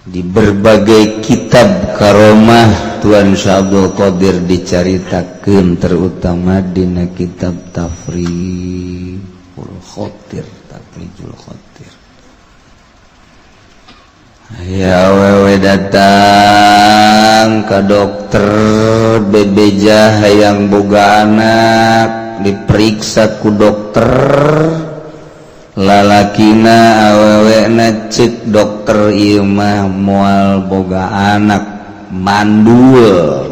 Di berbagai kitab karomah Tuan Syekh Abdul Qadir dicaritakeun, terutama dina kitab Tafrijul Khotir, Tafrijul Khotir. Ya awewe datang ke dokter bebeja hayang boga anak, diperiksa ku dokter lalakina awewena, cek dokter ieu mah moal boga anak, mandul.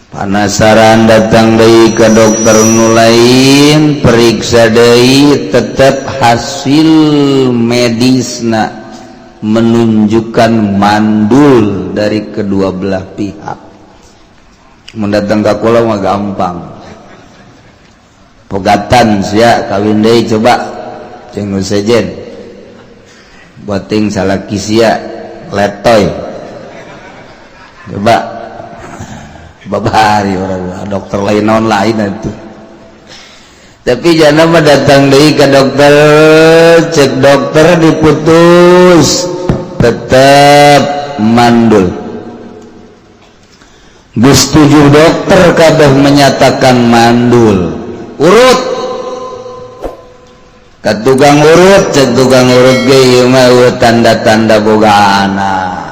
Penasaran, datang deui ke dokter nu lain, periksa deui, tetap hasil medisna menunjukkan mandul dari kedua belah pihak. Mendatang ke kula mah gampang, pegatan sia, kawin deui, coba ceng nu sejen boting salaki sia letoy, coba babari orang dokter lain naon lain itu. Tapi jangan mah datang deui ke dokter, cek dokter diputus tetap mandul. Geus tujuh dokter kabeh menyatakan mandul. Urut ke tukang urut, cek tukang urut ge ieu mah tanda-tanda boga anak.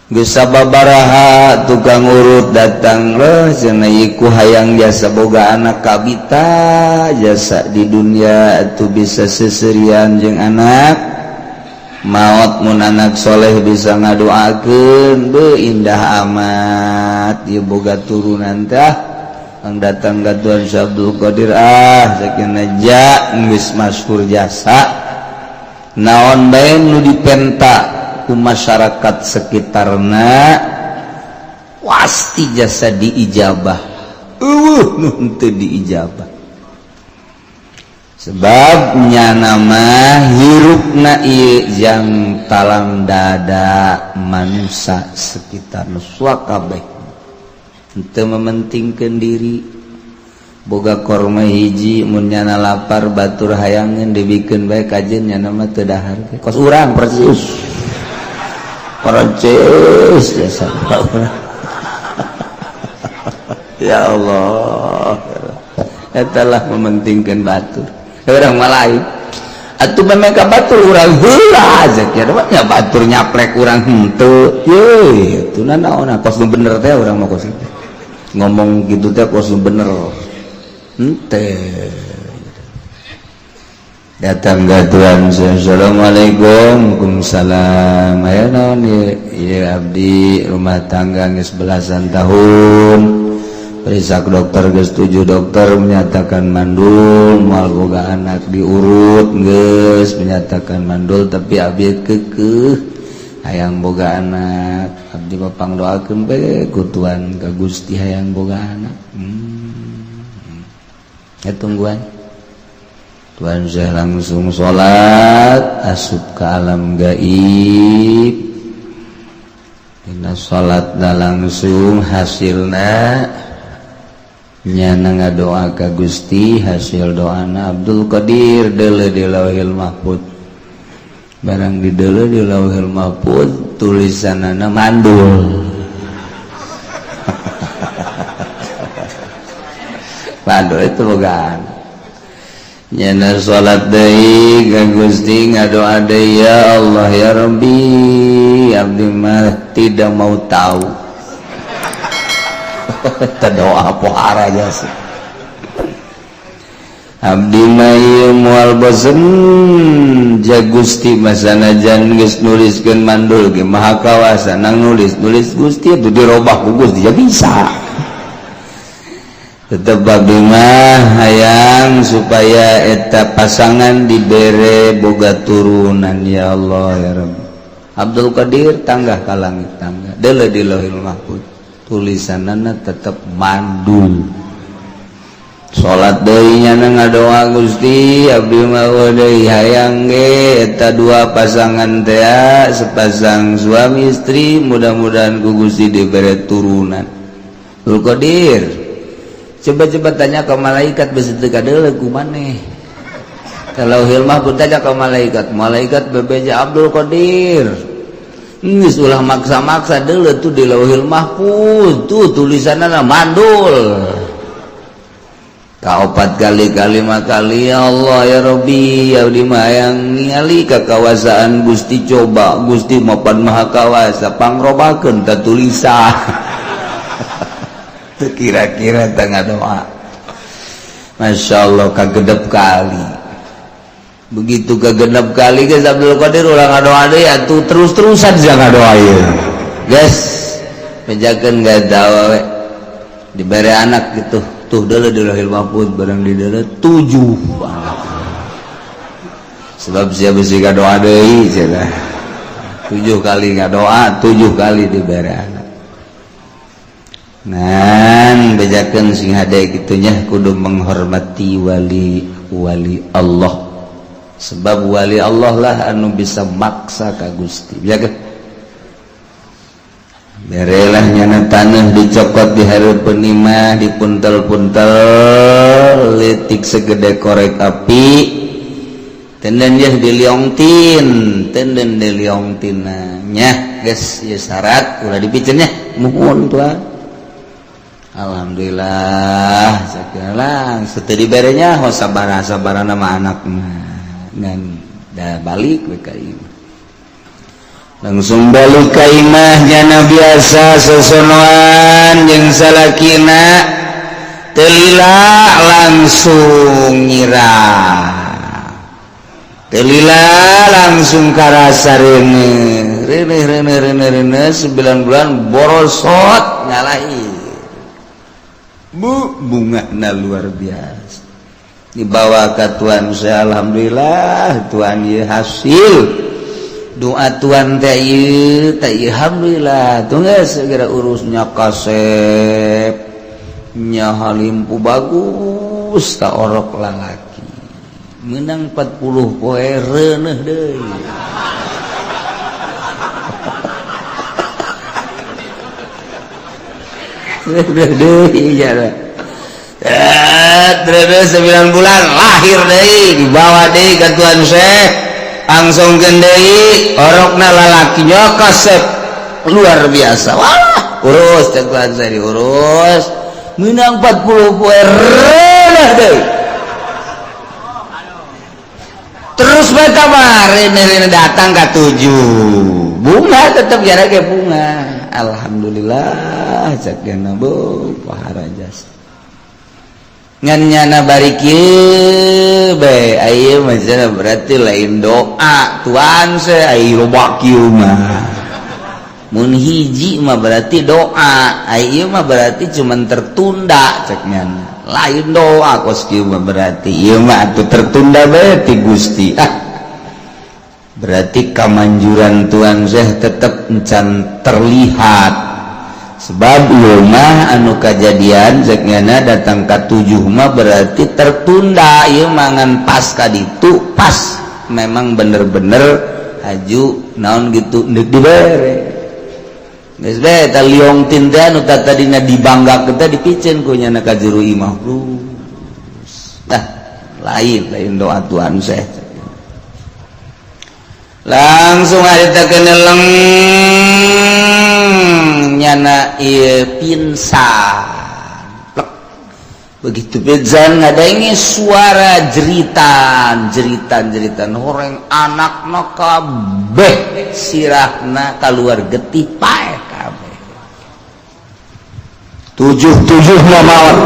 Geus sababaraha tukang urut datang leh cenah, ieu ku hayang jasa boga anak kabita jasa di dunia atuh bisa seserian jeung anak, maot mun anak soleh bisa ngadoakeun, beuh indah amat ieu boga turunan tah. Ang datang ka Tuan Syekh Abdul Qadir, ah sakinah ja geus masyhur jasa naon bae nu dipenta ku masyarakat sekitarna pasti jasa diijabah. Eueuh nu henteu diijabah sebab nyana mah hirupna ieu jang talang dada manusia sekitar nu kabeh henteu mementingkeun diri. Boga korma hiji, mun nyana lapar batur hayangeun dibikeun bae kajeun, nyana mah teu dahar kos urang persis percis jasa. Ya Allah, eta lah mementingkeun batur. Urang mah lain atuh, memang ka batur urang heula zakir nya batur nyaplek urang henteu ye atuh naon kos nu bener teh. Urang mah kos ngomong gitu teh kos nu bener henteu. Datang ke Tuhan, "Assalamualaikum." "Waalaikumsalam." "Aya naon ieu?" "Ieu abdi rumah tangga geus belasan tahun, periksa ke dokter geus tujuh dokter menyatakan mandul, moal boga anak, diurut geus menyatakan mandul, tapi abdi keukeuh hayang boga anak. Abdi mah pangdoakeun bae ku Tuhan ka Gusti hayang boga anak." Ya tungguan. Tuan Syekh langsung sholat, asup ke alam gaib. Dina salat langsung hasilna nyana ngadoa ka Gusti, hasil doana Abdul Qadir deuleu di Lauhil Mahfud. Barang di deuleu di Lauhil Mahfud tulisanana mandul. Mandul itu bogaan. Nyana salat deui ka Gusti, ngadoa deui, "Ya Allah ya Rabbi, abdi mah tidak mau tahu." Eta doa pohara jasa. "Abdi mah ieu moal bosen ja Gusti, masanajan geus nuliskeun mandul ge maha kawasa nang nulis nulis Gusti itu dirobah ku Gusti ya bisa. Tetep abdi mah hayang supaya eta pasangan dibere boga turunan, ya Allah ya Rabbi." Abdul Qadir tanggah ka langit, tangga deuleu di Lauhil Mahfud tulisanana tetep mandul. Salat deui nyana ngadoa, "Gusti, abdi mah deui hayang ge eta dua pasangan teh, sepasang suami istri, mudah-mudahan ku Gusti dibere turunan." Abdul Qadir coba-coba tanya ke malaikat, besi teu kadeuleu ku maneh. Kalau Mahfud aja ke malaikat, malaikat bebeja Abdul Qadir. Geus ulah maksa-maksa deuleu tuh di Lauhil Mahfuz tuh tulisanna mandul. Kaopat kali kalima kali ya Allah ya Rabbi ya di yang ningali kakawasaan Gusti coba Gusti mapan maha kawasa pangrobakeun ta tulisan. Teu kira-kira tengah doa. Masya Allah kagedep kali. Begitu kegenep kali guys Abdul Qadir ulah ngadoa deui atuh terus-terusan sia ngadoa ieu. Guys, bejakeun gak we. Dibere anak gitu. Tuh deuleu di Lauhil Mahfuz barang di deuleu 7 anak. Sebab sia bisi ngadoa deui cenah. 7 kali ngadoa, 7 kali dibere anak. Ngan bejakeun sing hade kitu nya kudu menghormati wali-wali Allah. Sebab wali Allah lah anu bisa maksa ka Gusti. Bejakeun. Berelah nyana tanah dicokot di hareupeun imah dipuntel-puntel letik segede korek api tenden yeuh diliongtin tenden diliongtina nya geus ieu syarat ulah dipiceun nya muhun tuan. Alhamdulillah segala sateu diberenya ho sabaraha-sabarana mah anak mah ngan da balik we ka imah. Langsung balik ka imah nyana biasa sosonoan jeung salakina teu lila langsung nyirah teu lila langsung karasa reuneuh reuneuh reuneuh reuneuh reuneuh 9 bulan borosot ngalahi bu bungana luar biasa dibawa ke Tuhan saya alhamdulillah Tuhan ieu hasil doa Tuhan teh ieu teh alhamdulillah tuh geus segera urusnya kasep nya halimpu bagus ta orok lalaki menang 40 poe reuneuh deui. Reuneuh deui nya. Terus 9 bulan lahir deui dibawa deui ka Tuhan Syekh langsung deui orokna lalakinya kasep luar biasa. Wah, urus cek Tuhan saya diurus menang 40 poe reuneuh deui. Terus bae kamari datang ka 7 bunga tetep jara ge bunga. Alhamdulillah cek dena bu pahara jasa. Ngan nyana bari kieu bae aya mah berarti lain doa Tuhan saya aya loba kieu mah. Mun hiji mah berarti doa, aya mah berarti cuman tertunda cek nyana. Lain doa kos kieu mah berarti ieu mah atuh tertunda bae ti Gusti. Ah. Berarti kamanjuran Tuhan saya tetep encan terlihat. Sebab ieu mah anu kajadian cek nyana datang ka 7 mah berarti tertunda ieu mah ngan pas ka ditu pas memang bener-bener haju naon gitu deuk dibere. Geus bae ta liong tin teh anu tadina dibanggakeun teh dipiceun ku nyana ka jero imah. Tah lain lain doa Tuhan saya. Langsung harita keneleng nyana ieu pingsan. Plek. Begitu pingsan ngadengi suara jeritan, jeritan, jeritan horeng anakna kabeh sirahna kaluar getih paeh kabeh. 7-7 maot.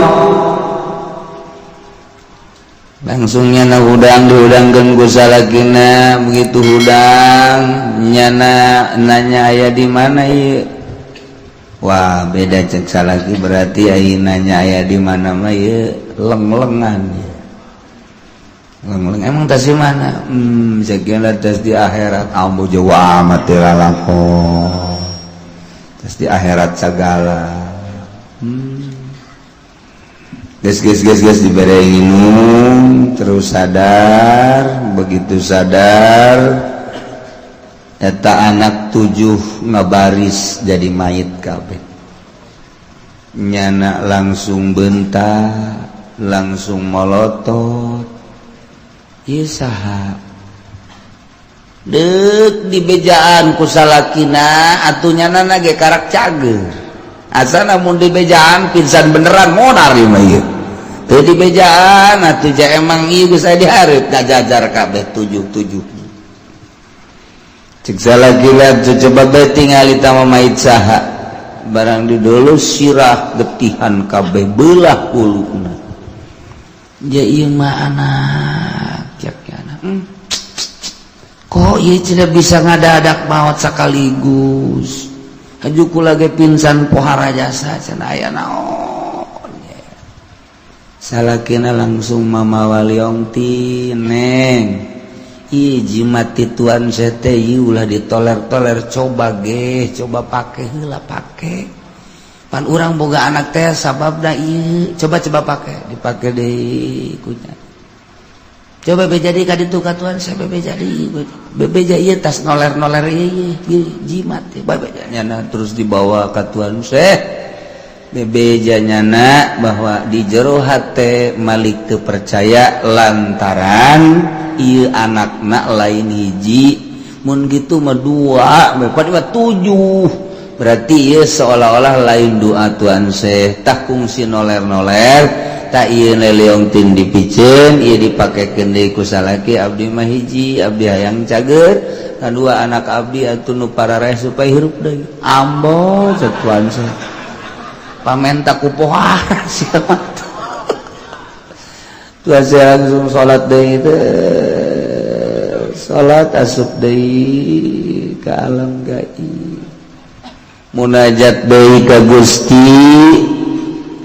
Langsung nyana hudang dihudangkeun ku salakina, begitu hudang nyana nanya aya di mana ieu. Wah, beda cek salaki berarti aya nanya aya di mana mah ieu leng-lengan. Leng-leng emang tas di mana? Sekian tas di akhirat. Ambo jauh amat teh lalakon. Tas di akhirat sagala. Ges ges ges ges dibere minum terus sadar, begitu sadar eta anak 7 ngabaris jadi mayit kabeh. Nyana langsung bentak, langsung molotot. Ieu saha deuk dibejaan ku salakina atuh nyanana ge karak cager asana mun dibejaan pingsan beneran modar ieu mah ieu teu dibejaan atuh ja emang ieu geus aya dihareup ngajajar kabeh tujuh-tujuh cek salakina coba bae tingali tah mait saha barang didulu sirah getihan kabeh beulah huluna ja ieu mah anak cek anak kok ieu tidak bisa ngadadak maot sekaligus haju kula ge pingsan pohara jasa cenah aya naon salakina langsung mamawa liong ti neng ieu jimat ti tuan sete ieu ulah ditoler-toler coba ge coba pake heula pake pan urang boga anak teh sababna ieu coba-coba pake dipake deui kunya coba be jadi ka ditu ka tuan saya be jadi bebeja ieu tas noler-noler ieu jimat bebeja nyana terus dibawa ka tuan saya bebeja nyana bahwa di jero hate Malik teu percaya lantaran ieu anakna lain hiji mun kitu mah dua mah tujuh berarti ieu seolah-olah lain doa tuan saya tah kungsi noler-noler tak ieu leleong tin dipiceun ieu dipakekeun deui ku salaki abdi mah hiji abdi hayang cager kadua anak abdi atuh nu parareh supaya hirup deui ambo cek tuan saya pamenta ku pohara sia mah tuan saya langsung salat deui teh salat asup deui ka alam gaib munajat deui ka Gusti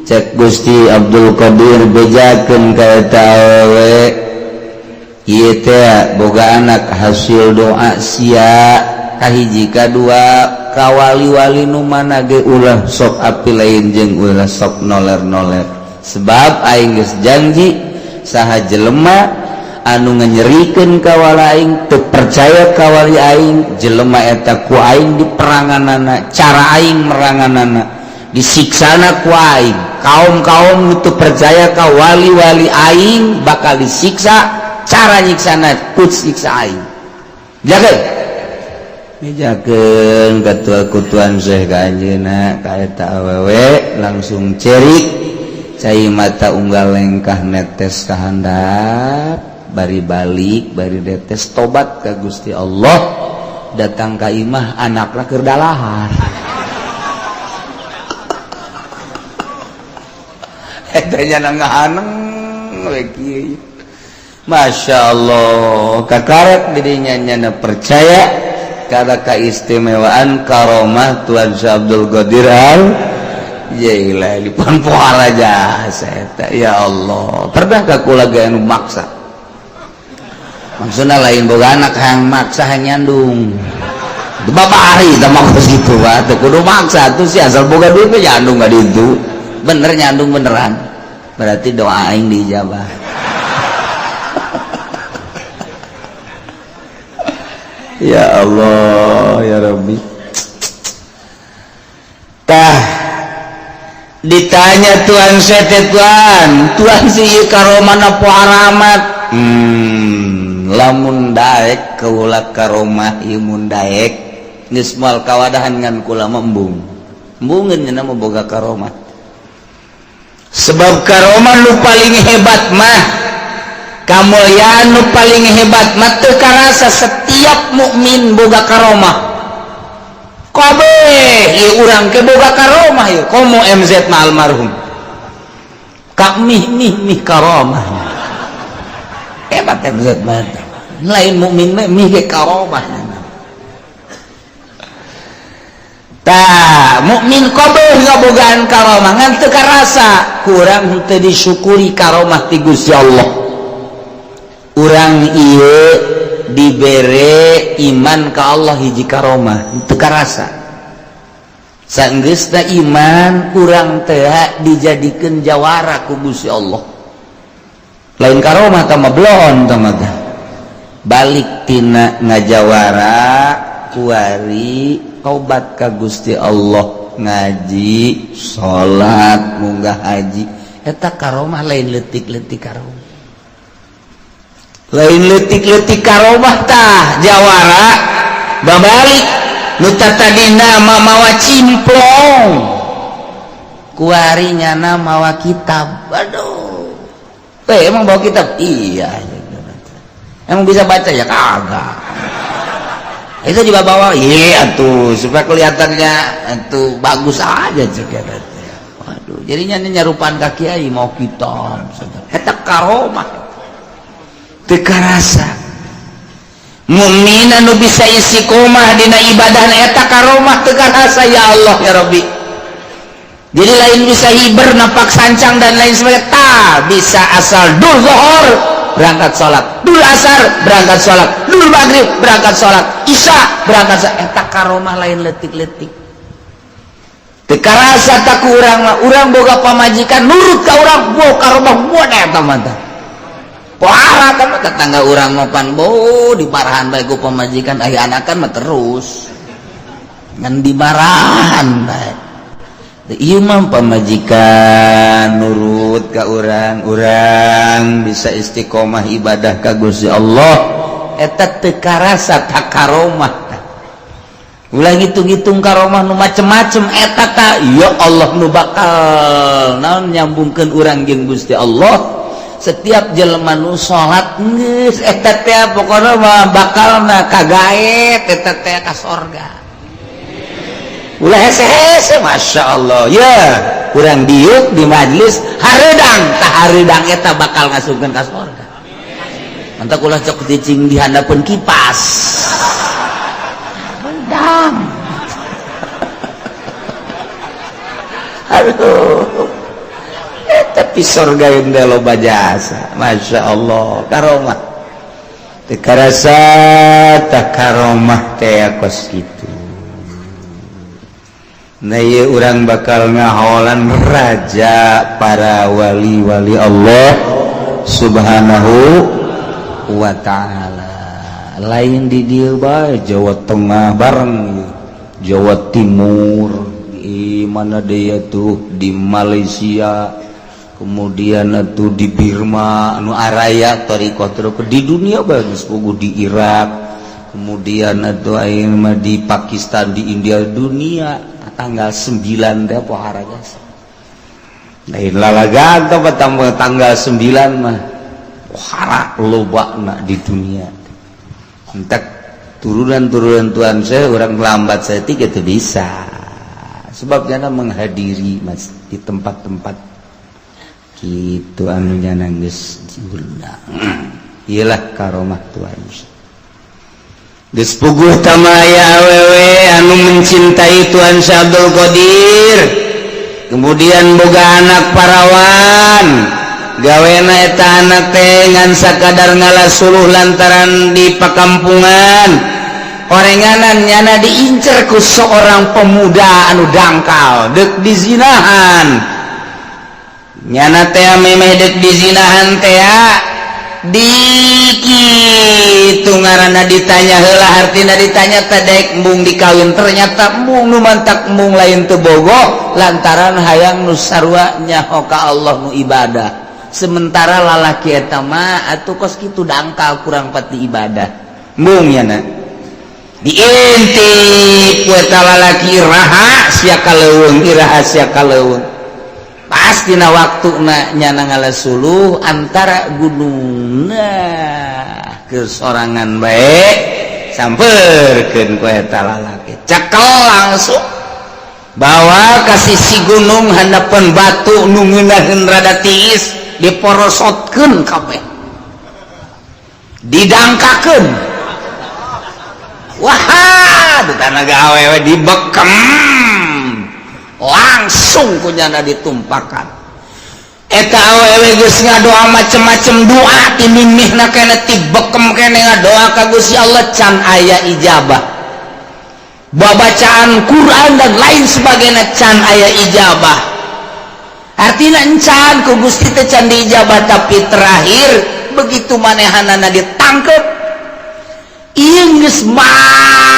cek Gusti Abdul Qadir bejakeun ka eta awewe ieu teh boga anak hasil doa sia kahiji kadua ka wali-wali nu mana ge ulah sok api lain jeung ulah sok noler-noler sebab aing geus janji saha jelema anu nganyerikeun ka wali aing teu percaya ka wali aing jelema eta ku aing diperanganana cara aing meranganana disiksana ku aing kaum-kaum nu teu percaya ka wali-wali aing bakal disiksa cara nyiksana ku siksa aing jaga mijakeun katua kutuan Syekh ka anjeunna ka eta awewe langsung cerik cai mata unggal lengkah netes ka handap bari balik bari netes tobat ka Gusti Allah datang ka imah anakna keur dalahar etanya ngahaneng we kieu Masya Allah kakaret dirinya nyana percaya karena keistimewaan karomah Tuan Syekh Abdul Qadir Al Jailani pun pohara jasa eta ya Allah pernah ka kula ge anu maksa maksudna lain boga anak hayang maksa hayang nyandung babari tah mah kos kitu mah teu kudu maksa atuh si asal boga duit mah nyandung ka ditu bener nyandung beneran berarti doa aing diijabah. Ya Allah ya Rabbi. Tah ditanya tuan sete tuan tuan si ieu karomana poharamat lamun daek kaula karomah ieu mun daek geus moal kawadahan ngan kula mah embung embungeun nya mah boga karomah sebab karomah nu paling hebat mah kamulyaan nu paling hebat mah teu karasa setiap mukmin boga karomah kabeh ieu urang ke boga karomah ieu komo MZ mah almarhum ka mih mih mih karomah hebat MZ mah lain mukmin mah mih ge karomah tah mukmin kabeh ngabogaan karomah ngan teu karasa kurang henteu disyukuri karomah ti Gusti Allah urang ieu dibere iman ka Allah hiji karomah teu karasa sanggeusna iman urang teh dijadikeun jawara ku Gusti Allah lain karomah tah mah bloon tah mah balik tina ngajawara kuari taubat ka Gusti Allah ngaji salat munggah haji eta karomah lain leutik-leutik karomah. Lain leutik-leutik karomah tah jawara babalik nu tadina mawa cimplong kuari nyana mawa kitab. Aduh, emang bawa kitab? Iya. Emang bisa baca? Ya kagak. Itu juga bawa? Iya tuh, supaya kelihatannya itu bagus aja juga. Waduh, jadinya nyarupaan ka kiai mau kitab. Eta karomah. Teu karasa. Mukmin anu bisa istiqomah dina ibadahna eta karomah teu karasa ya Allah ya Rabbi. Jadi lain bisa hiber napak sancang dan lain sebagainya, ta bisa asal dul zuhur berangkat sholat, dul asar berangkat sholat, dul maghrib berangkat sholat, isya berangkat sholat. Eta karomah lain letik-letik. Teu karasa tak ku urang mah, urang boga pamajikan nurut ka urang, bo karomah buat eta mah tah. Pohara tah mah tetangga urang mah pan bo diparahan bae ku pamajikan, aya anakan mah terus. Ngan dimarahan bae. Ieu mah pamajikan nurut ka urang, urang bisa istiqomah ibadah ka Gusti Allah, eta teu karasa tak karomah. Ulah ngitung-ngitung karomah nu macem-macem eta ta ya Allah nu bakal naon nyambungkeun urang jeung Gusti Allah. Setiap jelema nu salat geus eta teh pokona mah bakalna kagaet eta teh ka sorga. Ulah hese-hese Masya Allah ya kurang diuk di majlis hareudang tah hareudang eta bakal ngasupkeun ka sorga. Mantap ulah cok cicing di handapeun kipas hareudang. Aduh, tapi sorga yang loba jasa Masya Allah karomah teu karasa tah karomah teh kos kitu. Nah, ieu urang bakal ngaholan raja para wali-wali Allah Subhanahu wa ta'ala. Lain di dieu bae, Jawa Tengah bareng, Jawa Timur, di mana deui tuh, di Malaysia, kemudian atuh di Birma, anu araya thariqah di dunia bagus puguh di Irak, kemudian atuh ayeuna mah di Pakistan, di India, dunia tanggal 9 teh pohara jasa. Lain lalagan teh tanggal 9 mah pohara lobana di dunia. Entek turunan-turunan Tuhan saya orang lambat saya tiga itu bisa. Sebab jana menghadiri mas di tempat-tempat kitu anu nyana geus diundang. Iyalah karomah Tuhan. Geus puguh tamaya awewe anu mencintai Tuhan Syekh Abdul Qadir, kemudian boga anak parawan, gawena eta anak teh ngan sakadar ngalasuluh lantaran di pakampungan orenganan nyana diincer ku seorang pemuda anu dangkal dek dizinahan nyana teh memeh dek dizinahan teh dikitu ngaranna ditanya heula hartina ditanya teh daek embung dikawin ternyata embung nu mantak embung lain teu bogoh lantaran hayang nu sarua nyaho ka Allah nu ibadah sementara lalaki eta mah atuh kos kitu dangkal kurang pati ibadah embung nyana diintip ku eta lalaki iraha sia kaleuweung iraha sia kaleuweung pas dina waktuna nyana ngalasuluh antara gunung nah kesorangan bae samperkeun ku eta lalaki cekel langsung bawa ka sisi gunung handapeun batu nu ngeunaheun rada tiis diporosotkeun kabeh didangkakeun wah tanaga awewe dibekem langsung kunyana ditumpakan eta awewe geus ngadoa macem-macem doa ti mimihna keneh ti bekem keneh ngadoa ka Gusti Allah can aya ijabah babacaan Quran dan lain sebagainya can aya ijabah artina encan ku Gusti teh can diijabah tapi terakhir begitu manehanana ditangkep ieu geus mamam.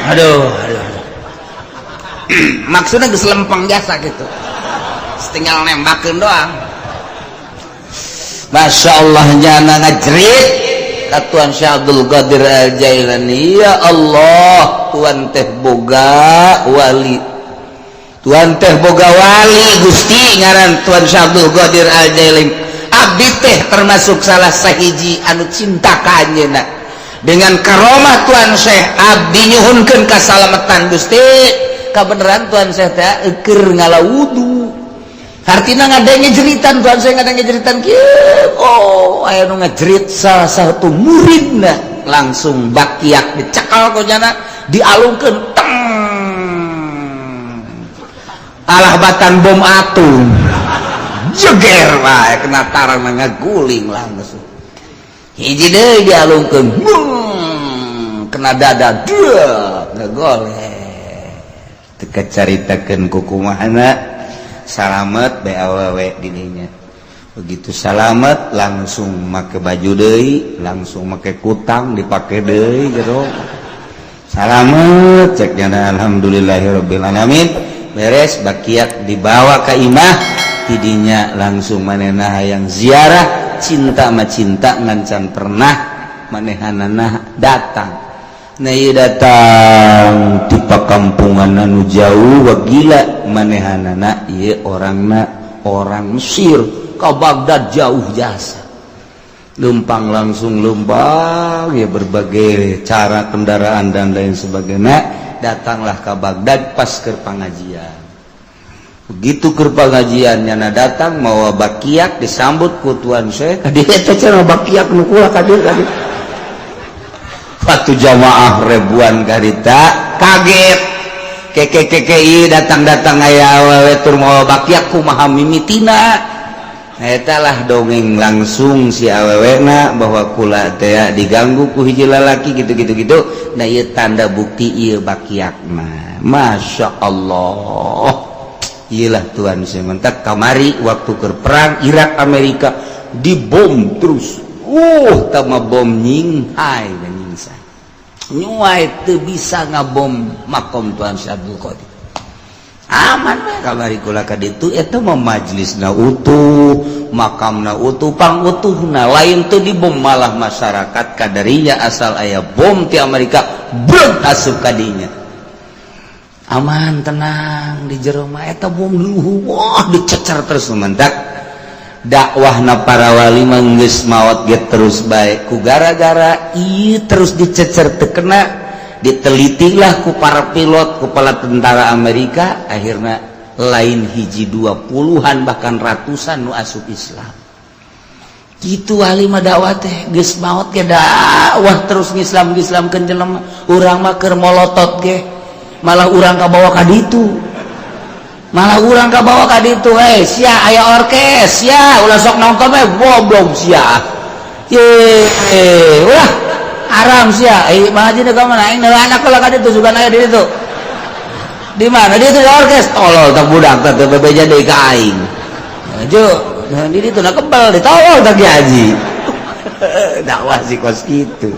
Aduh, aduh, aduh. Maksudnya geus lempeng jasa gitu. Los, tinggal nembakeun doang. Masya Allah, nyana ngajerit ka Tuan Syekh Abdul Qadir Al Jailani, "Ya Allah, Tuan teh boga wali, Tuan teh boga wali Gusti, ngaran Tuan Syekh Abdul Qadir Al Jailani. Abdi teh termasuk salah sahiji anu cinta ka anjeunna. Dengan karomah Tuan Syekh, abdi nyuhunkeun kasalamatan Gusti." Kabeneran Tuan Syekh teh keur ngala wudu, hartina ngadenge jeritan Tuan Syekh, ngadenge jeritan kieu. Oh, aya nu ngajerit, salah satu muridna langsung bakiak dicekal ku nyana, dialungkeun teng, alah batan bom atom, jeger wae kena tarang, ngaguling langsung. Hiji deui dialungkeun, kena dada dua, ngagoleh. Teu caritakeun kukumahana salamet bae awewe didinya. Begitu salamet, langsung make baju deui, langsung make kutang dipake deui jero. Salamet, cek nyana, alhamdulillahirabbil alamin. Beres bakiak dibawa ke imah, tidinya langsung manehna hayang ziarah. Cinta mah cinta, ngancan pernah manehanana datang. Nah, ieu datang di pakampungan anu jauh. Wah, gila manehanana ieu, orangna orang Mesir ke Baghdad jauh jasa. Lempang langsung lempang ya, berbagai cara kendaraan dan lain sebagainya, datanglah ke Baghdad pas ke pengajian. Begitu ke pengajian, nyana datang mau bakiak, disambut ku Tuan Syekh. Kadieu eta cenah bakiak nu kula, kadieu kadieu. Waktu jamaah ribuan karita kaget, keke keke datang-datang aya awewe tur mawa bakiak, kumaha mimitina eta lah. Dongeng langsung si awewena bahwa kula teh diganggu ku hiji lalaki gitu gitu gitu. Nah, ieu tanda bukti ieu bakiak mah. Masya Allah, iyalah Tuhan sementak kamari waktu ke perang Irak Amerika dibom terus, tama bom nyinghai dan nyingsa nyuai teu bisa ngabom makom Tuhan Syekh Abdul Qadir, aman we kamari kula ka ditu. Eta mah majlisna utuh, makamna utuh, pang utuhna, lain teu dibom. Malah masyarakat kadarinya asal aya bom ti Amerika breg asup kadinya, aman, tenang di jero mah. Eta bom luhu, wah, dicecer terus. Mentak dakwahna para wali mah geus maot ge terus bae, ku gara-gara ieu terus dicecer teu kena. Ditelitilah ku para pilot, kepala tentara Amerika, akhirnya lain hiji dua, puluhan bahkan ratusan nu asup Islam gitu. Wali mah dakwah teh geus maot ge dakwah terus, ngislam ngislamkeun jelema. Urang mah keur molotot ge malah urang kabawa ka ditu, malah urang kabawa ka ditu. Eh, sia, aya orkes sia, ulah sok nonton we, goblok sia, ye, ulah haram sia. Eh, mah aja ka mana aing anak lah ka ditu, sugan aya di ditu. Di mana? Di itu orkes. Tolol tak budak teh, bebeja deui ka aing. Jo di ditu na kebal ditolol tak haji. Dakwah sih kos kitu,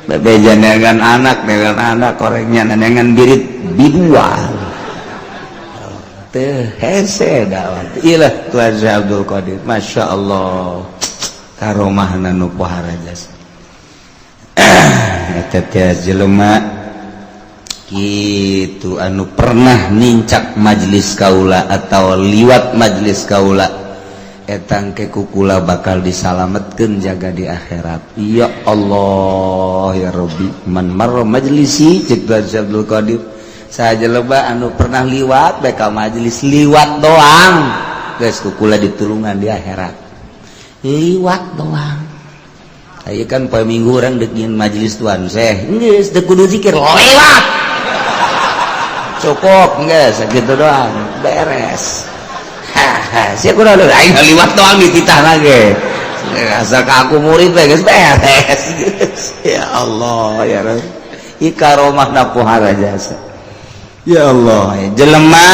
bebeja dengan anak, dengan anak korengnya dengan birit biduan teh hese dakwah. Iyalah Tuhan Syekh Abdul Qadir, Masya Allah, karomahna nu pohara jasa. Eta teh jelema gitu anu pernah nincak majelis kaula atau liwat majelis kaula, etang ke kukula bakal disalametkeun jaga di akhirat. Ya Allah ya Rabbi, man marra majlisi, cek Tuhan Abdul Qadir, saja lebah anu pernah liwat bae ka majelis, liwat doang geus kukula ditulungan di akhirat. Liwat doang. Ayo kan poe Minggu urang deuk majelis Tuan Syekh, geus teu kudu zikir, lewat cukup, geus sakitu doang beres. Haha, sia kudu aing liwat doang dititah lagi, asal ka aku murid bae geus beres. Ya Allah ya Rabb, ikaromah pohara jasa. Ya Allah, jelema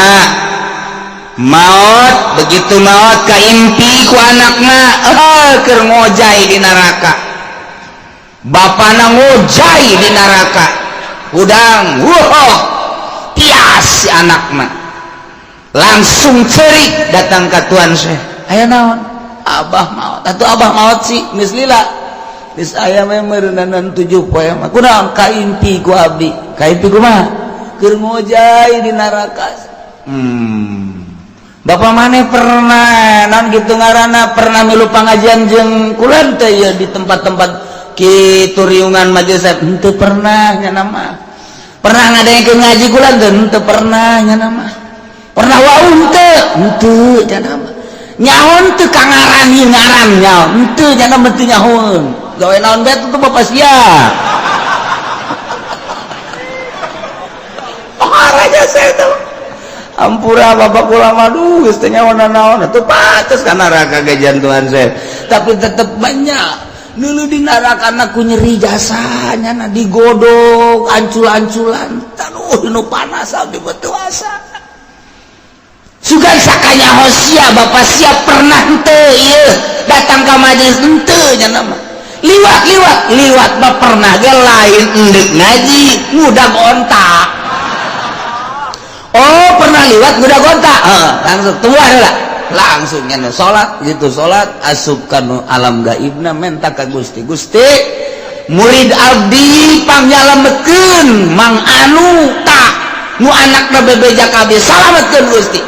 maut, begitu maut kaimpi ku anakna, eh, keur ngojay di neraka, bapana ngojay di neraka, udang, wow, tias si anakna. Langsung cerik datang ke Tuan Syekh. Aya naon? Abah maot. Atuh abah maot sih geus lila. Geus aya mah meureunan 7 poe mah. Kunaon kaimpi ku abdi? Kaimpi kumaha? Keur ngojay di neraka. Bapak maneh pernah naon gitu ngaranna, pernah milu pangajian jeung kula teh ya di tempat-tempat kitu riungan majelis? Henteu pernah nya nama. Pernah ngadengekeun ngaji kula teh? Henteu pernah nya nama. Pernah wau henteu? Henteu nya nama. Nyaho teu ka ngaran ieu, ngaran nyaho henteu nya nama? Teu nyahoeun. Gawe naon bae tuh bapak sia? Raja saya tuh ampura bapak kula mah, duh, geus teu nyaho naon atuh, pantes ka neraka ge Tuan saya. Tapi tetep banyak dulu di neraka ku nyeri jasanya na digodok ancul-anculan, aduh, nu panas abdi betul asa. Sugan sakanya hosia bapak siap pernah henteu ieu datang ka majelis? Henteu nya nama. Liwat liwat liwat mah pernah ge, lain endek ngaji, ngudag onta. Oh, pernah liwat ngudag onta. Langsung keluar lah, langsung nyana salat gitu, salat asup kanu alam gaibna, menta ka Gusti, Gusti, murid abdi pangnyalametkeun Mang Anu, tak nu anakna bebeja kabeh, salametkeun Gusti.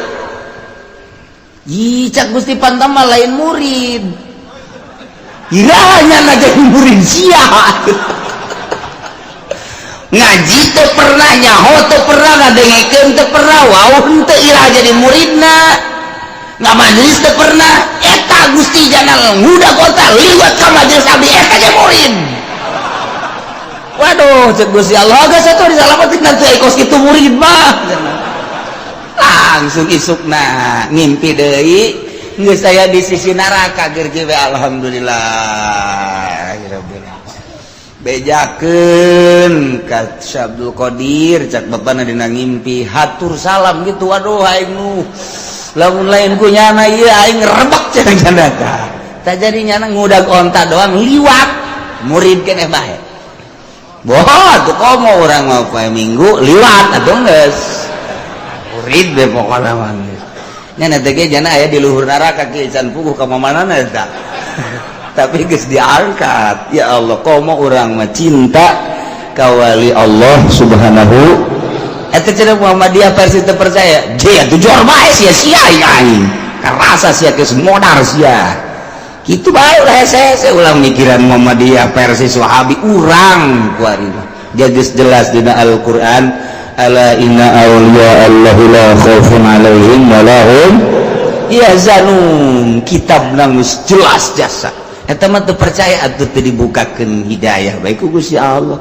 Ih, cak Gusti, pantama lain murid, irahnya na jadi murid sia? Ngaji teu pernah, nyaho teu pernah, ngadengekeun teu pernah, wau henteu, irah jadi muridna? Nggak majelis teu pernah. Eta Gusti jangan ngudag onta liwat ka majelis abdi, eta ge murid. Waduh, cek Gusti Allah, geus atuh disalamatin nanti kos kitu murid mah. Langsung isukna ngimpi deui, geus aya di sisi neraka ger we. Alhamdulillah rabbil, bejakeun ka Syekh Abdul Qadir, cak bapana dina ngimpi hatur salam gitu. Waduh, aing nu lamun lain ku nyana ieu aing rebek cenah nyana. Tah, jadi nyana ngudag onta doang liwat, murid keneh bae. Boh, tuh komo urang mah poe Minggu liwat atuh geus murid be pokona mah geus. Nya teh ge jana aya di luhur neraka kieu can puguh ka mamanana eta. Tapi geus diangkat. Ya Allah, komo urang mah cinta ka wali Allah Subhanahu. Eta cenah Muhammadiyah versi teu percaya. Dia tuh jor bae sia sia aing. Karasa sia geus modar sia. Kitu bae ulah hese-hese, ulah mikiran Muhammadiyah versi Wahabi urang kuari mah. Dia geus jelas dina Al-Qur'an, ala inna awliya Allahi la khaufun alaihim wa lahum yahzanun. Kitab geus jelas jasa. Eta mah teu percaya atuh teu dibukakeun hidayah bae ku Gusti Allah.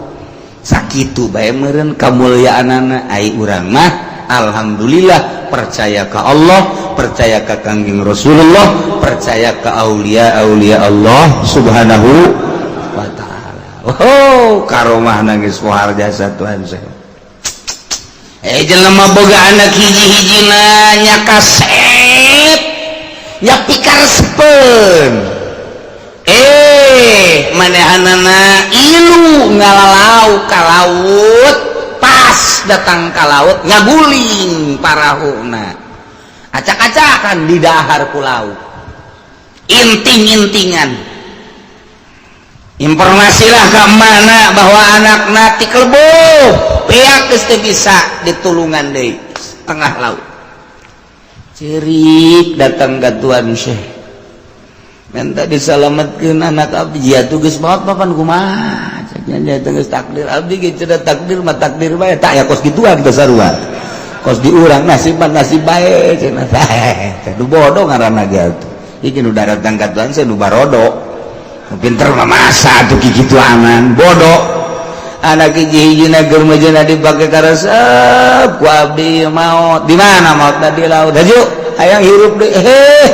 Sakitu bae meureun kamulyaanana. Ai urang mah alhamdulillah percaya ka Allah, percaya ka Kangjeng Rasulullah, percaya ka aulia aulia Allah Subhanahu wa taala. Oh, karomah nangis pohar jasa Tuhan saya. Eh, jelema boga anak hiji-hijina nya kasep nya pikaresepeun. Eh, manehanana ilu ngalalau ka laut, pas datang ka laut ngaguling parahuna, acak-acakan di dahar ku laut, inting-intingan. Informasilah ke mana bahwa anak nati kelebo pihak geus teu bisa ditulungan deui, tengah laut cerik datang ke Tuan Syekh minta diselamatkeun anak abdi. Ya tuh geus maot papan, kumaha cek nya geus takdir abdi ge cenah, takdir mah takdir bae. Tak ya kos gituan teh sarua kos di urang, nasib mah nasib bae cenah. Teh nu bodoh ngaranna ge atuh. Iki nu datang ka Tuan Syekh nu barodo, pinter mah masa atuh kikitu aman bodoh. Anak hiji-hijina keur mejeuna dipake karesep ku abdi maot. Di mana maotna? Di laut. Haju hayang hirup deui. Heh,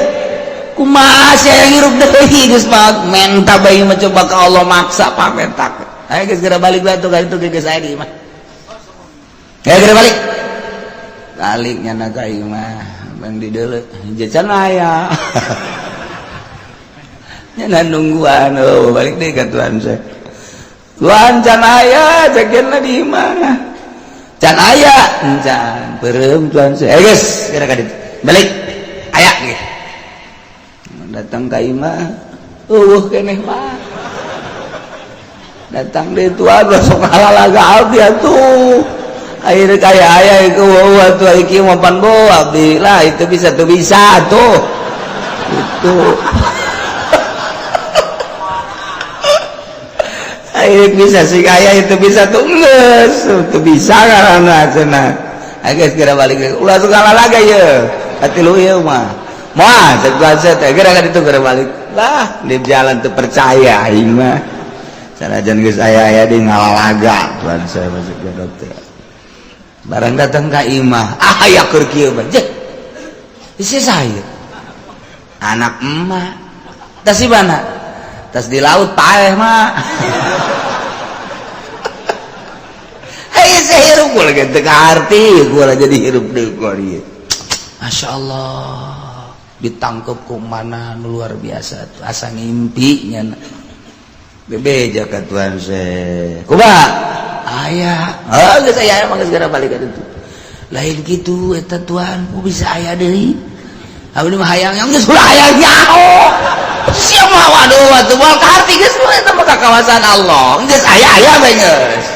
kumaha sia hayang hirup deui, geus maot? Menta bae mah, coba ka Allah maksa pamentak. Ayo geus geura balik batu ka itu geus aya di imah. Ayo geura balik. Balik nyana ka imah, bang di deuleu jajan aya. Nyana nungguan, oh, balik deui ka Tuhan saya. Tuhan can aya, cekeun di imah. Can aya, can peureum Tuhan saya. Eh, geus geura ka ditu. Balik. Aya ge. Datang ka imah, eueuh keneh mah. Datang deui tuan sok halalaga abdi atuh. Akhirnya kaya aya ieu eueuh atuh ieu mah pan bo abdi lah itu bisa tuh bisa tuh. Itu. Akhirnya bisa sih kaya itu bisa tuh geus, tuh bisa karena cenah. Akhirnya segera balik ulah suka lalaga ye. Hati lu ieu mah. Moal cek gua teh geura ka ditu geura balik. Lah, di jalan teu percaya aing mah. Sanajan geus aya-aya di ngalalaga tuan saya masuk ke dokter. Barang datang ka imah, ah aya keur kieu mah. Jeh. Isi saya. Anak emak. Tas di mana? Tas di laut paeh mah. Hei, saya hirup gua lagi teu kaarti, gua lah jadi hirup deui gua ieu. Masya Allah, ditangkep ku mana luar biasa tuh asa ngimpi nya. Bebeja ka tuan saya. Kumaha? Aya. Oh, geus aya mah geus geura balik ka ditu. Lain kitu eta tuan, ku bisa aya deui. Abdi mah hayang yang geus ulah hayang nyaho. Sia mah waduh atuh moal kaharti geus mah eta mah ka kawasan Allah. Geus aya-aya bae geus.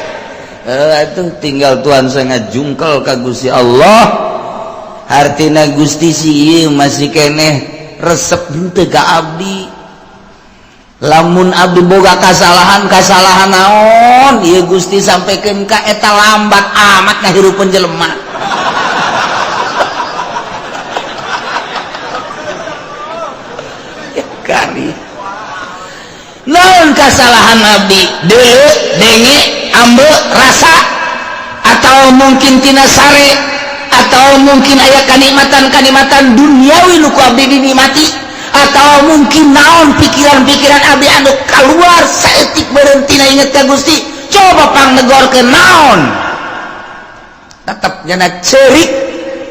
Atuh tinggal tuan saya ngajungkel ka Gusti Allah. Hartina Gusti si ieu masih keneh resep henteu ka abdi. Lamun abdi boga kasalahan naon ieu Gusti sampaikan ka eta lambat amat ngahirupeun jelema. Ya kari. Naon kasalahan abdi? Deuleu, denge, ambe, rasa atau mungkin tina sare atau mungkin aya kanikmatan-kanikmatan duniawi nu ku abdi dinikmati atau mungkin naon pikiran-pikiran abdi anu keluar saeutik berhenti na inget ka Gusti coba pangnegorkeun naon tetep nyana ceurik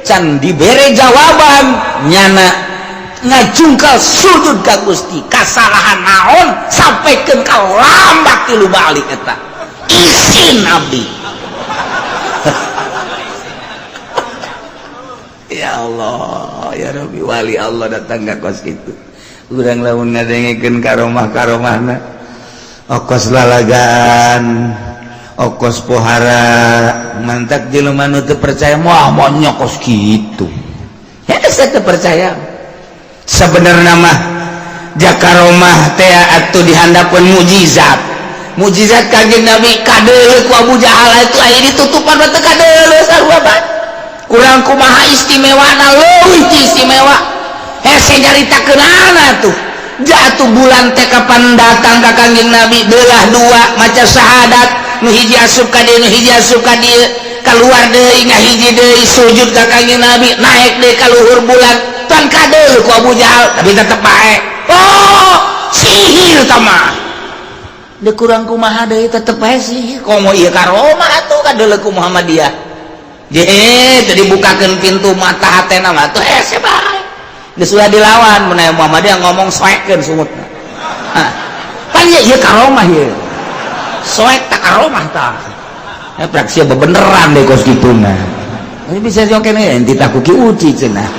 can dibere jawaban nyana ngajungkal sujud ka Gusti kasalahan naon sampaikan ka lambat tilu balik eta isin abdi. Ya Allah, ya Rabbi, wali Allah datang ka kos kitu. Urang lamun ngadengekeun karomah-karomahna. Okos lalagan, okos pohara, mantak jelema nu teu percaya moal moal kos kitu. Hese teu percaya. Sabenerna mah jakaromah teh atuh dihandapeun mukjizat. Mukjizat Kanjeng Nabi kadeuleu ku Abu Jahal itu aya ditutupan mah teu kadeuleu sarua bae. Kurang kumaha istimewana leuwih ti istimewa hese nyaritakeunana tuh jatuh bulan teh kapan datang ka Kangjeng Nabi belah dua maca syahadat nu hiji asup ka dieu nu hiji asup ka dieu kaluar deui ngahiji deui sujud ka Kangjeng Nabi naik deui ka luhur bulan tan kadeuleu ku Abu Jahal tapi tetep bae oh sihir tah mah deui kurang kumaha deui tetep bae sihir komo ieu karomah atuh kadeuleu ku Muhammadiyah. Jadi tadi bukakan pintu mata hatena mah tuh hese bae. Geus ulah dilawan mun aya Muhammadiyah ngomong soekeun sungutna. Hah. Pan ieu ieu karomah ieu. Soek tak karomah tah. Ya praksi bebeneran deh kos kitu mah. Ini bisa joke nih enti tak kuki uci cenah.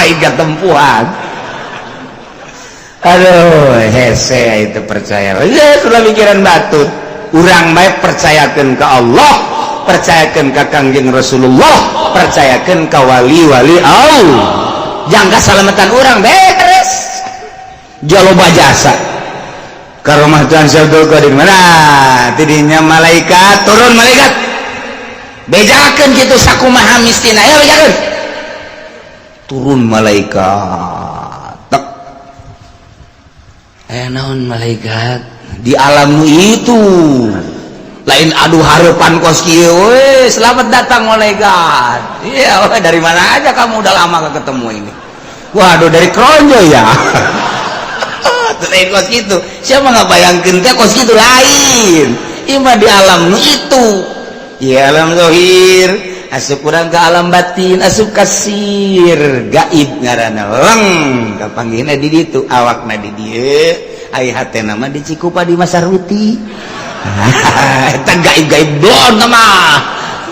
Aing katempuhan. Aduh, hese itu percaya. Ya sudah pikiran batut. Urang bae percayakeun ka Allah, percayakan ke Kangjeng Rasulullah, percayakan ke wali-wali Allah. Jangka salamatan orang beres. Jaloba jasa. Karomah Tuhan Syekh Abdul Qadir mana? Tidinya malaikat turun malaikat. Bejakeun kitu sakumaha mistina. Ya bejakeun. Turun malaikat. Tek. Naon malaikat di alam itu. Lain aduh harapan kos kieu we, selamat datang malaikat. Iya, dari mana aja kamu udah lama gak ketemu ini. Waduh dari Kronjo ya. Lain kos kitu. Siapa nggak bayangkeun teh kos kitu lain. Ieu mah di alam nu itu. Ya alam zahir, asup urang ke alam batin, asup kasir, gaib ngaranna leng kapanggihna di ditu, awakna di dieu, ai hatena mah di Cikupa di Masaruti. Eta gaib-gaib blon mah.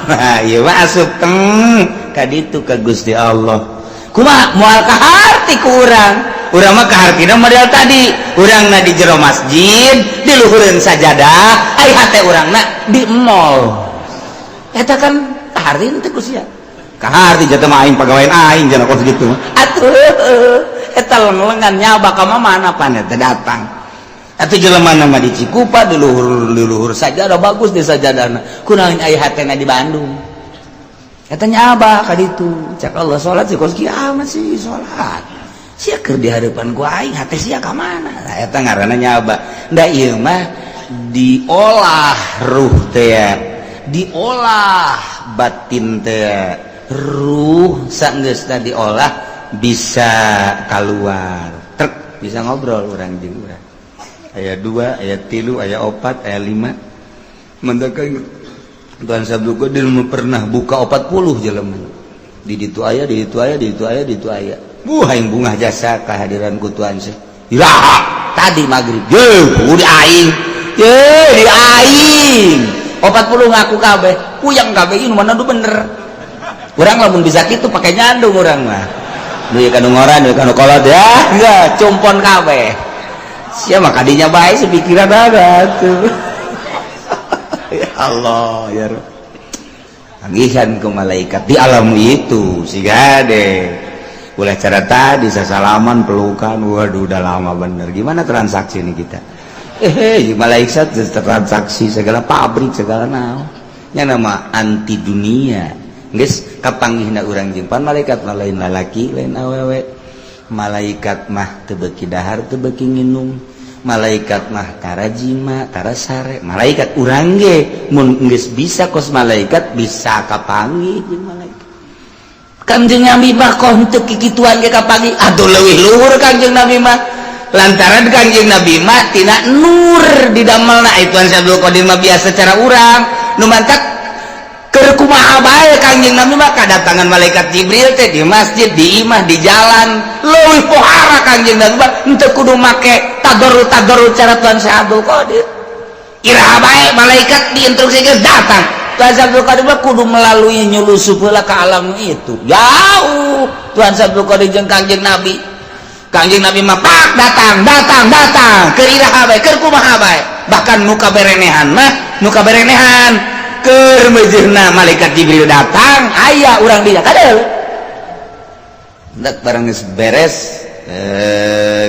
Nah, ieu mah asup teng ka ditu ka Gusti Allah. Kumaha moal kaharti ku urang? Urang mah kahartina model tadi. Urangna di jero masjid, di luhureun sajadah, ai hate urangna di mall. Eta kan kaharti teh ku sia. Kaharti jatuh mah aing pagawean aing jangan kos gitu. Atuh eta leng-lengan nyaba ka mana pan eta datang. Atuh jelema mah di Cikupa di luhur sajadah bagus di sajadahna. Kunaon aya hatena di Bandung. Eta nyaba ka ditu. Cak Allah salat sih kos kiamat sih salat. Sia keur di hareupan ku aing hate sia ka mana? Nah, eta ngaranna nyaba. Da ieu mah diolah ruh teh, diolah batin teh. Ruh sanggeusna diolah bisa keluar truk, bisa ngobrol urang jeung urang. Aya 2, aya 3, aya 4, aya 5. Mendakan Tuhan Sabtu Qadir pernah buka 40 jelema. Di ditu aya, di ditu aya, di ditu aya, di ditu aya. Buh aing bungah jasa kehadiran ku Tuhan sih. Iraha tadi magrib. Ye, di aing. Ye, di aing. 40 ngaku kabeh. Puyang kabeh ieu mana nu bener. Urang lamun bisa kitu pakai nyandung urang mah. Duit kanu ngoran, duit kanu kolot ya, enggak cumpon kabeh. Sia mah kadinya bae sepikiran ada tuh. Ya Allah ya Rabb. Panggihan ke malaikat di alam itu siga deh. Ulah cara tadi sasalaman pelukan, waduh udah lama bener. Gimana transaksi ini kita? Malaikat transaksi segala pabrik segala naon. Nya nama anti dunia. Geus kapanggihna urang jeung pan malaikat mah lain lalaki lain awewe. Malaikat mah teu beuki dahar teu beuki nginum. Malaikat mah tara jima tara sare. Malaikat urang ge mun geus bisa kos malaikat bisa kapanggih jeung malaikat. Kangjeng Nabi mah kok henteu kikituan ge kapanggih. Aduh leuwih luhur Kangjeng Nabi mah. Lantaran Kangjeng Nabi mah tina nur didamelna. Itu Abdul Qadir mah biasa cara urang nu mantak keur kumaha bae Kangjeng Nabi mah kadatangan malaikat Jibril teh di masjid, di imah, di jalan. Leuwih pohara Kangjeng Nabi mah henteu kudu make tadarru-tadarru cara Tuhan Syekh Abdul Qadir. Iraha bae malaikat diinstruksikeun datang. Tuhan Syekh Abdul Qadir mah kudu melalui nyulusup heula ka alam itu. Jauh Tuhan Syekh Abdul Qadir jeung Kangjeng Nabi. Kangjeng Nabi mah pak datang, datang, datang. Keur iraha bae, keur kumaha bae. Bahkan nu kaberenehan mah, nu kaberenehan keur meujeuhna malaikat Jibril datang, aya urang dia kadeuh. Ndak barang geus beres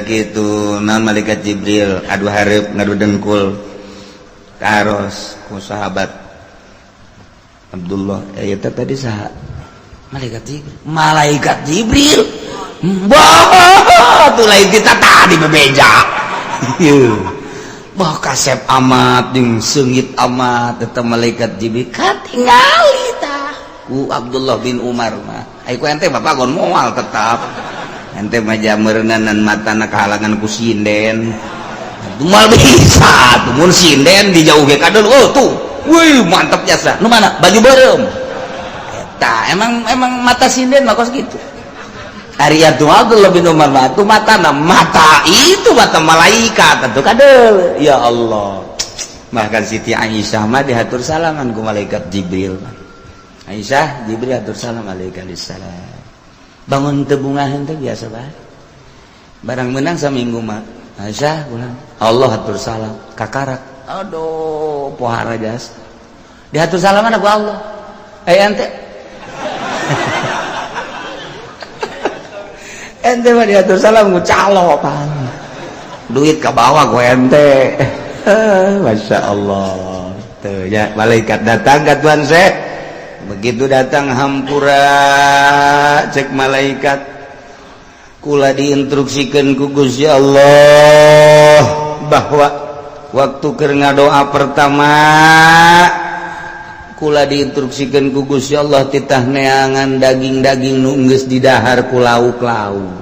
gitu naon malaikat Jibril adu hareup ngadu dengkul karos ku sahabat Abdullah eta tadi saha? Malaikat Jibril. Malaikat Jibril. Bah, tuh lain kita tadi bebeja. Bah kasep amat jeung seungit amat eta malaikat Jibril katingali tah ku Abdullah bin Umar mah. Ai ku ente bapak gon moal tetap. Ente mah jameureunnan matana kahalangan ku sinden. Moal bisa tuh mun sinden dijauh ge kadon. Oh tuh. Wih mantap jasa. Nu mana? Baju beureum. Eta emang mata sinden mah kos kitu. Ari atuh Abdullah bin Umar mah tuh matana mata itu mata malaikat atuh kadeuh. Ya Allah. Bahkan Siti Aisyah mah dihatur salaman ku malaikat Jibril. Aisyah Jibril hatur salam alaihi salam. Bangun teu bungaheun teh biasa bae. Barang menang saminggu mah Aisyah ulang Allah hatur salam kakarak. Aduh pohara jas. Dihatur salaman ku Allah. Eh ente ente mah diatur salam ku calo pan. Duit ka bawah ku ente. Masya Allah. Tuh ya malaikat datang ka Tuhan Syekh. Begitu datang hampura cek malaikat. Kula diinstruksikeun ku Gusti Allah bahwa waktu keur ngadoa pertama kula diinstruksikeun ku Gusti Allah titah neangan daging-daging nu geus didahar ku lauk-lauk.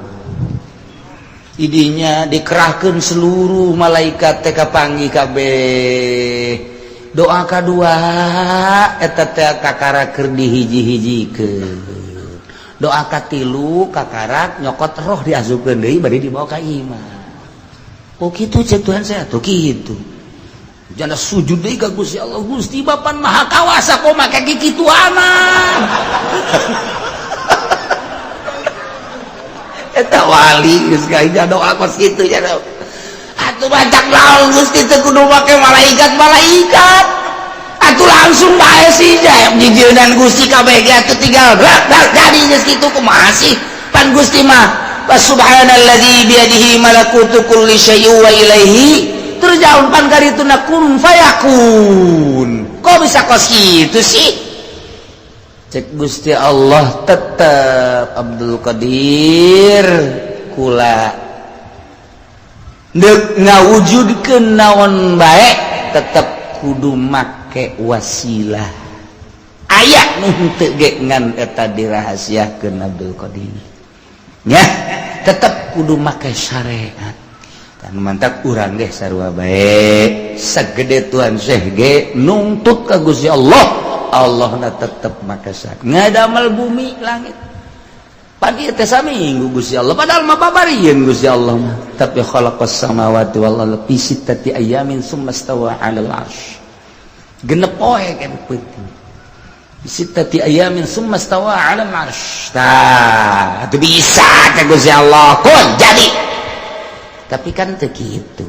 Idinya dikerahkeun seluruh malaikat teh kapanggih kabeh. Doa kadua eta teh kakara keur dihiji-hijikeun. Doa katilu kakarak nyokot roh diasupkeun deui bade dibawa ka imah. Oh kitu cek Tuhan saya tuh kitu. Jana sujud deui ka Gusti Allah, Gusti Bapan Maha Kawasa kok make kikituanan. Eta wali geus ka doa kos kitu nya. Atuh bancak naon Gusti teu kudu make malaikat malaikat. Atuh langsung bae sih jijildan Gusti kabeh ge atuh tinggal jadi geus kitu, kumaha sih? Pan Gusti mah subhanalladzi biyadihi malakutu kulli syai'in wa ilaihi turja'un, pan karituna kun fayakun. Kok bisa kos kitu sih? Cek Gusti Allah, tetep Abdul Qadir, kula dek ngawujudkeun naon bae tetep kudu make wasilah. Aya nu henteu ge ngan eta dirahasiakeun. Abdul Qadir nya tetep kudu make syariat kan. Mantap, urang ge sarua bae, sagede Tuan Syekh ge nungtut ka Gusti Allah, Allah na tetep make syariat. Ngadamal bumi langit pan ieu teh saminggu Gusti Allah, padahal mah babarieun Gusti Allah mah, tapi khalaqas samawati wal ardi fi sittati ayamin summa stawa 'alal arsy. 6 poe kan penting. Sittati ayamin summa stawa 'alal arsy. Tah, itu bisa teh Gusti Allah kun jadi, tapi kan teu kitu,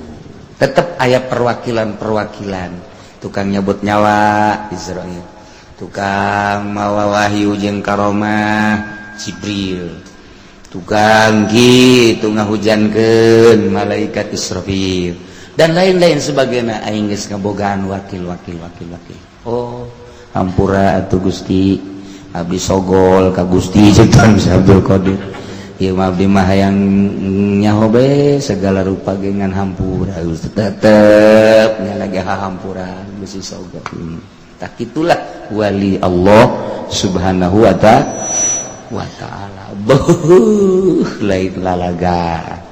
tetep aya perwakilan-perwakilan. Tukang nyabut nyawa Izrail, tukang mawa wahyu jeung karomah Jibril, tukang gitu ngahujankeun malaikat Israfil, dan lain-lain sebagainya. Aing geus ngabogaan wakil wakil wakil wakil. Oh, hampura atuh Gusti, abdi sogol ka Gusti. Cetan Abdul Qadir, ieu mah abdi mah hayang nyaho be segala rupa ge, ngan hampura Gusti, tetep nya lagi hahampuran besi sogol. Tak itulah wali Allah Subhanahu wa ta'ala. Beuh, lain lalaga.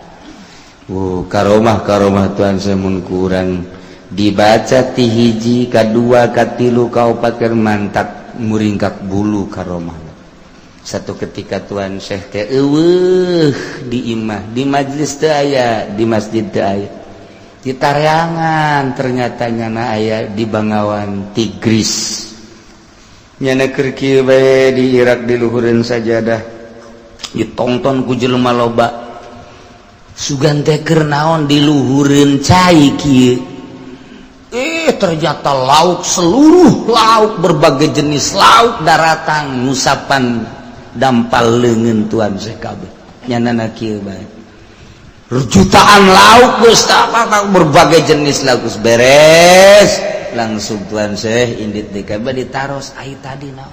Karomah karomah Tuan semun kurang dibaca ti hiji kadua katilu kaopat keur mantak muringkak bulu karomah. Satu ketika Tuan Syekh teh eueuh di imah, di majlis teu aya, di masjid teu aya, di tareangan. Ternyata nyana aya di Bangawan Tigris. Nyana keur kieu bae di Irak, di luhureun sajadah, ditonton ku jelema loba. Sugan teh keur naon diluhureun cai kieu? Eh, ternyata lauk, seluruh lauk, berbagai jenis lauk daratang ngusapan dampal leungeun Tuan Syekh kabeh. Nyanana kieu bae, jutaan lauk geus apa, berbagai jenis lauk geus beres. Langsung Tuan Syekh indit deui kabeh, ditaros, "Ai tadi naon?"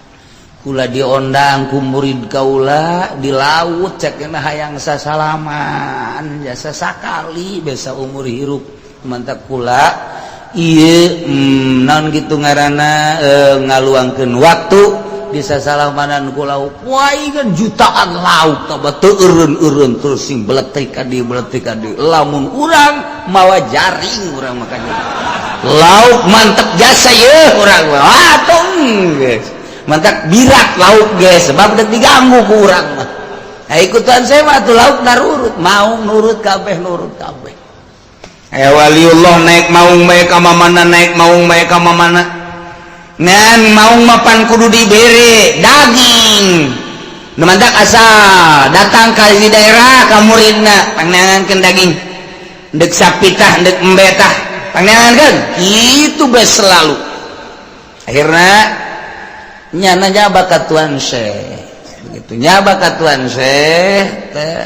"Kula diondang ku murid kaula di laut, cek hayang sasalaman jasa sakali biasa umur hirup. Mantap kula ieu naon gitu ngaranna ngaluangkeun waktu bisa salamanan ku lauk." Wah, kan jutaan lauk tambah teu eureun-eureun, terus sing beletik ka dieu, beletik ka dieu. Lamun urang mawa jaring, urang makanya lauk mantep jasa ye urang mah. Atuh geus mantap birak lauk geus, sebab dek diganggu ku urang mah. Nah, ikutan saya mah tuh lauk narurut, mau nurut kabeh, nurut kabeh. Aya waliullah naik maung bae ka mana, naik maung bae ka mana. Ngan maung mapan kudu dibere daging. Nu mantak asal datang ka di daerah ka muridna, pangneangankeun daging. Ndek sapi tah, ndek embe tah, pangneangankeun. Kitu bae selalu. Akhirna nyana nyaba ka Tuan Syekh. Begitu nyaba ka Tuan Syekh teh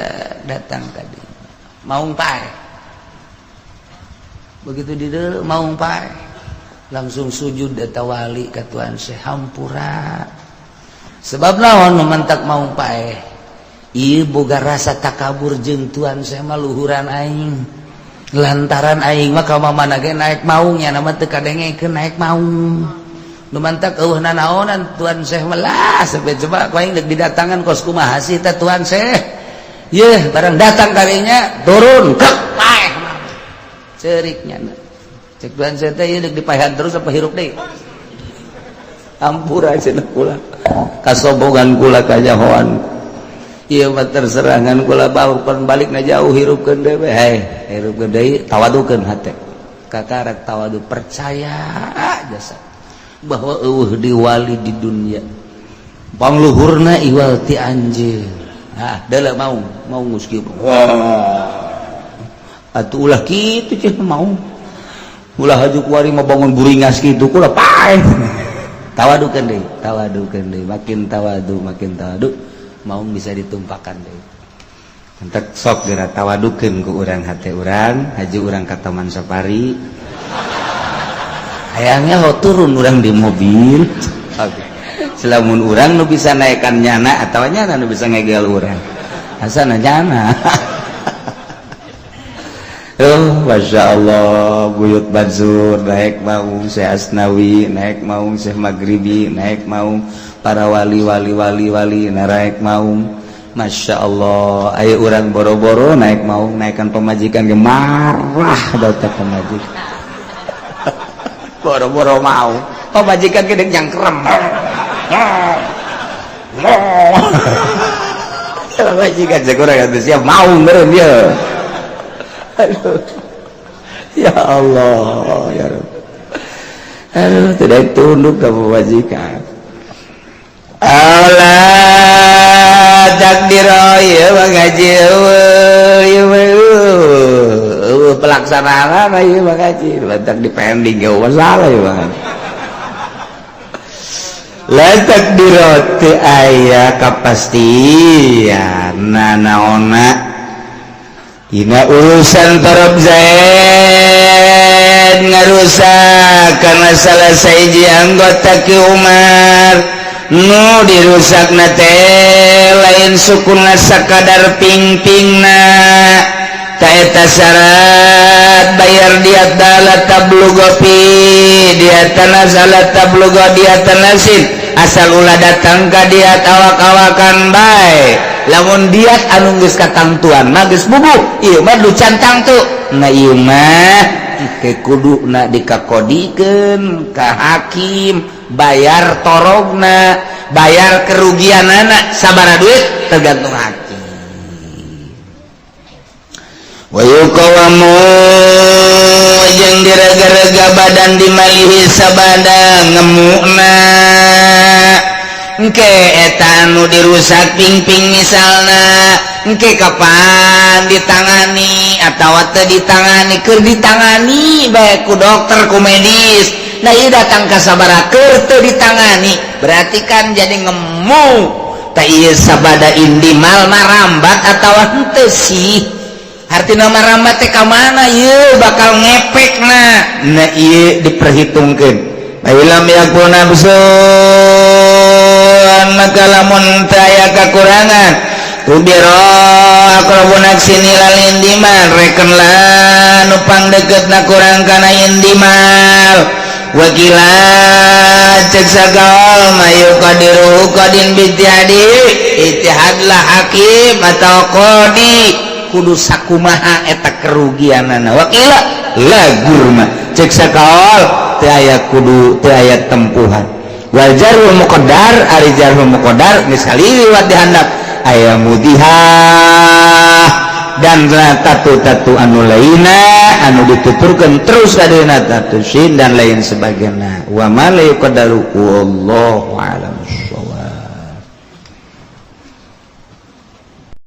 datang tadi. Maung pae. Begitu di maung pae, langsung sujud eta wali ka Tuan Syekh, "Hampura." Sebab naon mementak maung pae? Ieu boga rasa takabur jeung Tuan Syekh mah luhuran aing, lantaran aing mah ka mana ge naik maungnya nama teu kadengekeun naik maung. Nu mantak eueuh nanaonan Tuan Syekh mah lah, sampai coba ku aing deuk didatangan kos kumaha sih teh Tuan Syekh. Yeuh, barang datang karinya turun kek paeh ceriknya. Cek Tuan Syekh teh, "Ieu deuk dipaehan terus apa hirup deui?" "Ampura," cenah, "kula kasombongan kula, kanyahoan ieu mah terserangan kula bau pan balikna jauh, hirupkeun deui we." Hei, hirupkeun deui, tawadukeun hate, kakarak tawadu, percaya jasa bahwa eueuh di wali di dunia pangluhurna iwal ti anjeun. Ah, deuleu mau mau geus kieu. Atuh ulah kitu cih mau. Ulah haju kuari mah bangun buringas kitu kula paeh. Tawadukeun deui, tawadukeun deui, makin tawadu maung bisa ditumpakan deui. Entek sok geura tawadukeun ku urang hate urang, haji urang ka Taman Safari. Hayangnya ho turun urang di mobil. Selamun urang nu bisa naikkan nyana atau nyana nu bisa ngegel urang. Asana nyana. Oh, Masya Allah, Buyut Bansur naik maung, Syekh Asnawi naik maung, Syekh Maghribi naik maung, para wali wali wali wali naik maung. Masya Allah, ayo urang boro-boro naik maung, naikkan pemajikan ge marah baca pemajikan. Boro-boro mau, pemajikan gede nyangkrem. Pemajikan kurang atuh siap maung meureun ieu. Aduh. Ya Allah, ya Rabb. Aduh, tidak tunduk ke pemajikan. Allah takdir ya mengaji eueuh pelaksanaan ieu mengaji batak dipending ge masalah ieu mah. La takdir teu aya kapastian nanaonna dina urusan Tarab Zaid ngarusak karena salah sahiji anggota Ki Umar nu dirusakna teh lain sukuna sakadar ping-pingna ta eta syarat bayar diat dalat tablugo fi diat nazalat tablugo diat nasin asal ulah datang ka diat awak-awakan bae lamun diat anu geus katangtuan mah geus bubuk ieu mah nu can tangtu nah ieu mah ke kuduna dikakodikeun ka hakim bayar torogna bayar kerugianana sabaraha duit tergantung hakim wa yuqawamu jeung direga-rega badan dimalihi sabada ngemukna engke eta anu dirusak ping-ping misalna engke kapan ditangani atawa teu ditangani keur ditangani bae ku dokter ku medis nah ieu datang ka sabaraha keur teu ditangani berarti kan jadi ngemu tah ieu sabada indimal marambat atawa henteu sih artina marambat teh ka mana ieu bakal ngepekna nah ieu diperhitungkeun Ilam yakun nafsun maka lamun teu aya kakurangan ubiro aqrabu nafsin ilal indimal reken lah nu pangdeukeutna kurang kana indimal wakila cek sagaol mayu qadiru qadin bitihadi itihadlah hakim atau qadi kudu sakumaha eta kerugianana wakila la gurma cek sakaol teu aya kudu teu aya tempuhan wal jarhul muqaddar ari jarhul muqaddar geus kaliwat dihandap aya mudihah dan tatu-tatu anu lainna anu dituturkeun terus kadina tatu sin dan lain sebagainya wa ma la yuqaddaru wallahu